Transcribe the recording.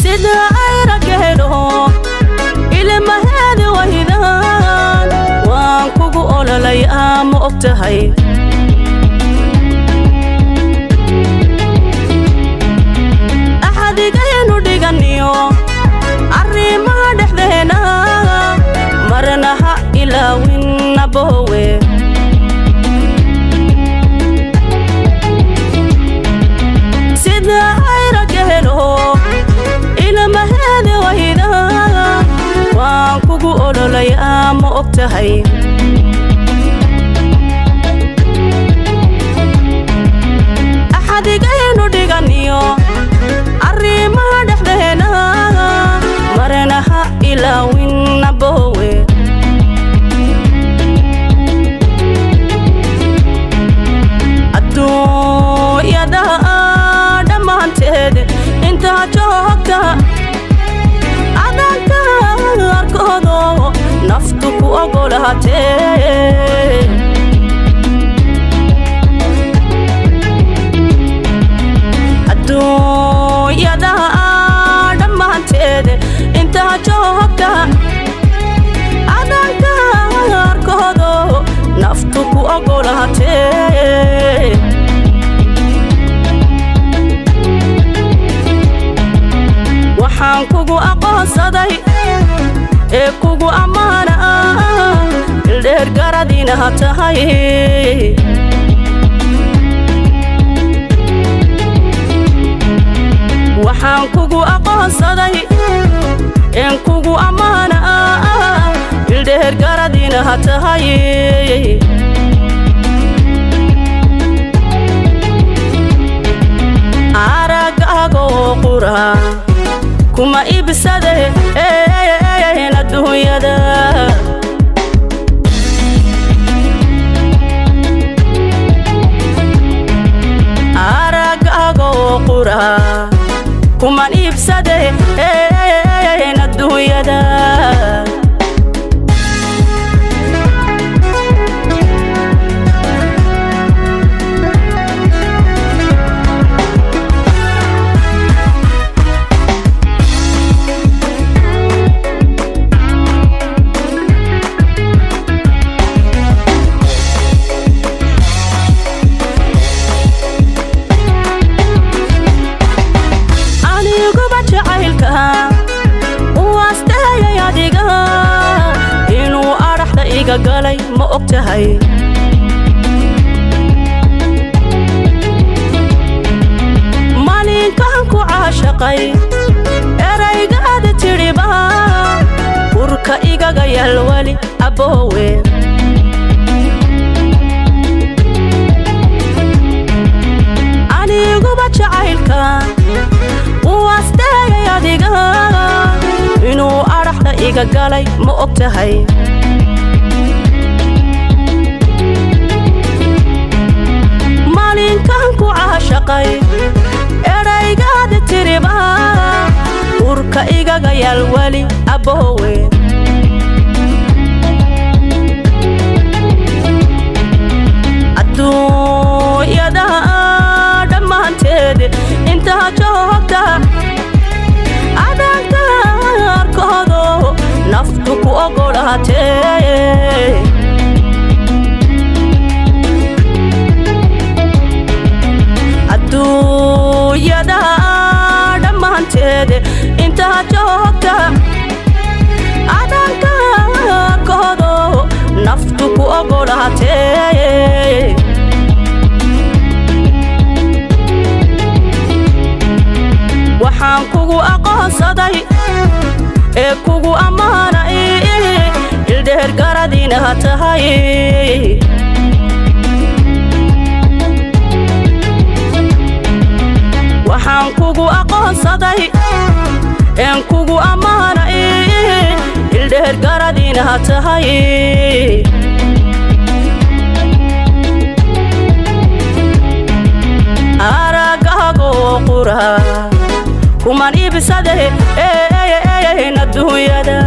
Sida ay raggeedho ilmaheedi waydaan, waan kugu ololayaa, ma og tahay? Axadigaynu dhiganiyo arrimaha dhexdeena marna ha ilaawin, aboowe. Sida ay raggeedho ilmaheedi waydaan, waan kugu ololayaa, ma og tahay? Axadigaynu dhiganiyo arrimaha dhexdeena marna ha ilaawin, aboowe. Adduunyada dhammaanteed intaa joogta adanka arkoodo naftu ku ogolaatee. Adduunyada dhammaanteed intaa joogta adanka arkoodo naftu ku ogolaatee. Waxaan kugu aqoonsaday ee kugu ammaana ildheer garadina tahay. Waxaan kugu aqoonsaday een kugu ammaana ildheer garadina tahay. Aragagoo qura kuma ibsadeen adduunyada. Aragagoo qura kuman iibsadeen adduunyada. Aniguba jacaylka u asteeyay adiga inuu adhaxda iga galay, ma og tahay? Maalinkan ku caashaqay eraygaada tidhiba urka igaga yalwali, aboowe. Aniguba jacaylka u asteeyay adiga inuu adhaxda iga galay, ma og tahay? Maalinkan ku caashaqay eraygaada tiriba urka igaga yalwali, aboowe. Adduunyada dhammaanteed intaa joogta adanka arkoodo naftu ku ogolaatee. Adduunyada dhammaanteed intaa joogta adanka arkoodo naftu ku ogolaatee. Waxaan kugu aqoonsaday ee kugu ammaanay ildheer garadina tahay. Waxaan kugu aqoonsaday. Een kugu ammaanay ildheer garadiina tahay. Aragahagoo qura kuman iibsade adduunyada.